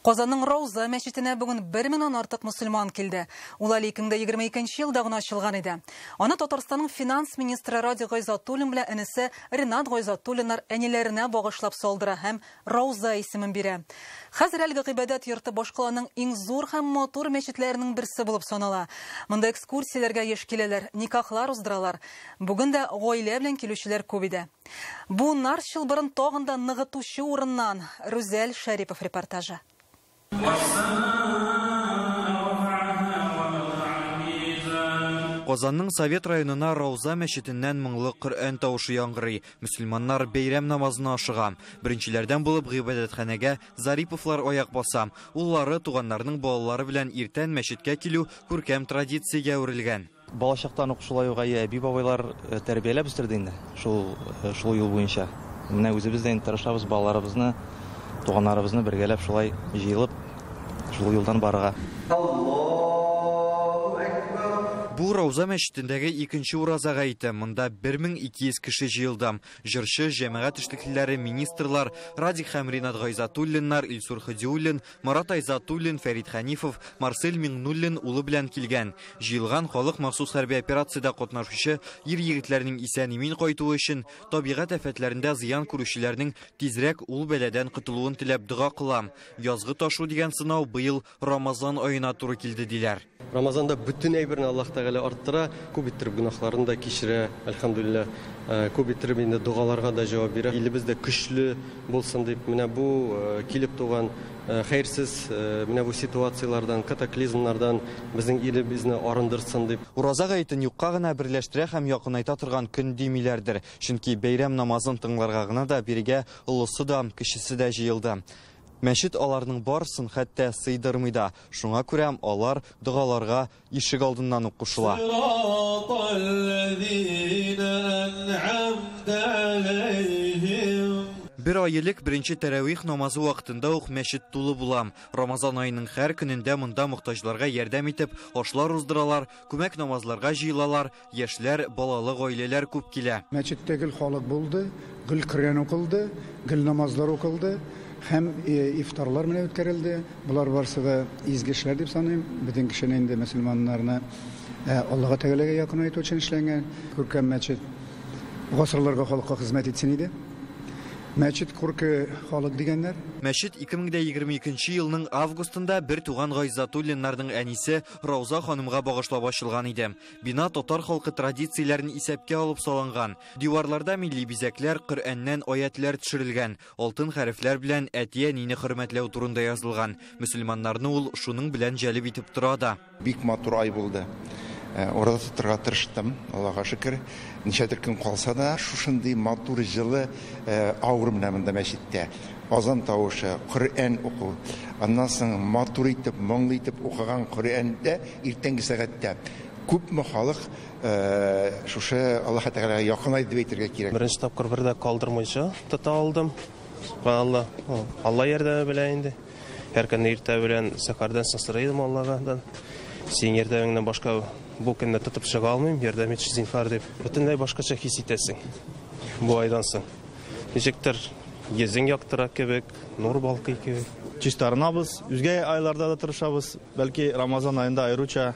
Казанның Рауза мәчетенә бүген 1000-нән артык мөселман килде. Ул әле 2022 елда гына ачылган иде. Аны Татарстанның финанс министры Радик Гайзатуллин белән энесе Ринат Гайзатуллиннар әниләренә багышлап салдыра һәм Рауза исемен бирә. Хәзер әлеге гыйбадәт йорты башкаланың иң зур һәм матур мәчетләренең берсе булып санала. Монда экскурсияләргә еш киләләр, никахлар уздыралар. Бүген дә гаилә белән килүчеләр күп иде. Буыннар чылбырын тагын да ныгытучы урыннан Рүзәл Шәрипов репортажы. Казанның Совет районына Рауза мәчетеннән моңлы Коръән тавышы яңгырый. Мөселманнар бәйрәм намазына ашыга. Беренчеләрдән булып гыйбадәтханәгә Зариповлар аяк баса. Уллары, туганнарының балалары белән иртән мәчеткә килү күркәм традициягә әверелгән. Балачактан ук шулай ук әби-бабайлар тәрбияләп үстерде инде шул юл буенча. Менә үзебез дә инде тырышабыз балаларыбызны, туганнарыбызны бергәләп шулай җыелып, шул юлдан барырга. Бу Рауза мәчетендәге икенче ураза гаете. Монда 1200 кеше җыелды. Җырчы, җәмәгать эшлеклеләре, министрлар Радик һәм Ринат Гайзатуллиннар, Илсур Хадиуллин, Марат Айзатуллин, Фәрит Хәнифов, Марсель Миңнуллин улы белән килгән. Җыелган халык махсус хәрби операциядә катнашучы ир-егетләрнең исән-имин кайтуы өчен табигать афәтләрендә зыян күрүчеләрнең тизрәк ул бәладән котылуын теләп дога кыла. Язгы ташу дигән сынау быел Рамазан аена туры килде диләр. Рамазанда бөтен әйберне Аллаһ Тәгалә арттыра, күп иттереп гөнаһларын да кичерә, әлхәмдүлилләһ, күп иттереп инде догаларга да җавап бирә. Илебез дә көчле булсын дип, менә бу килеп туган хәерсез, менә бу ситуацияләрдән, катаклизмнардан безнең илебезне арындырсын дип. Ураза гаетен юкка гына берләштерә һәм якынайта торган көн димиләрдер. Чөнки бәйрәм намазын тыңларга гына да бирегә олысы да, кечесе дә җыелды. Мәчет аларның барысын хәтта сыйдырмый да. Шуңа күрә алар догаларга ишек алдыннан ук кушыла. Бер ай элек беренче тәравих намазы вакытында ук мәчет тулы була. Рамазан аеның һәр көнендә монда мохтаҗларга ярдәм итеп, ашлар уздыралар, күмәк намазларга җыелалар, яшьләр, балалы гаиләләр күп килә. Мәчеттә гел халык булды, гел Коръән укылды, гел намазлар укылды. Һәм ифтарлар менә үткәрелде. Болар барысы да изге эшләр дип саныйм. Бөтен кешене инде мөселманнарны Аллаһ Тәгаләгә якынайту өчен эшләнгән күркәм мәчет гасырларга халыкка хезмәт итсен иде. Мәчет күрке халык дигәннәр. Мәчет 2022 елның августында бер туган Гайзатуллиннарның әнисе Рауза ханымга багышлап ачылган иде. Бина татар халкы традицияләрен исәпкә алып салынган. Диварларда милли бизәкләр, Коръәннән аятлар төшерелгән. Алтын хәрефләр белән әти-әнине хөрмәтләү турында язылган. Мөселманнарны ул шуның белән җәлеп итеп тора да. Бик матур ай булды. Ураза тотарга тырыштым, Аллаһка шөкер. Ничәдер көн калса да, шушындый матур җылы авыр менә монда мәчеттә. Азан тавышы, Коръән уку. Аннан соң матур итеп, моңлы итеп укыган Коръәндә иртәнге сәгатьтә күпме халык шушы Аллаһ Тәгаләгә якынайды дип әйтергә кирәк. Беренче тапкыр бер дә калдырмыйча тота алдым. Алла, Алла ярдәме белән инде. Һәр көнне иртә белән сәхәрдән соң сорыйдым Аллаһтан. Син ярдәмеңнән башка бу көнне тотып чыга алмыйм, ярдәм итче зинһар дип. Бөтенләй башкача хис итәсең бу айдан соң. Ничектер йөзең яктыра кебек, нур балкый кебек. Чистарынабыз, үзгә айларда да тырышабыз. Бәлки Рамазан аенда аеруча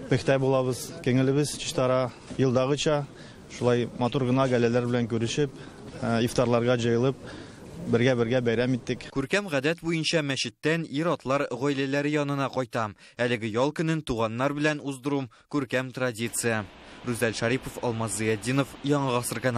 пөхтә булабыз, күңелебез чистара, елдагыча шулай матур гына гаиләләр белән күрешеп, ифтарларга җыелып, бергә-бергә бәйрәм иттек. Күркәм гадәт буенча мәчеттән ир-атлар гаиләләре янына кайта. Әлеге ял көнен туганнар белән уздыру күркәм традиция. Рүзәл Шарипов, Алмаз Зыятдинов, Яңа Гасыр каналы.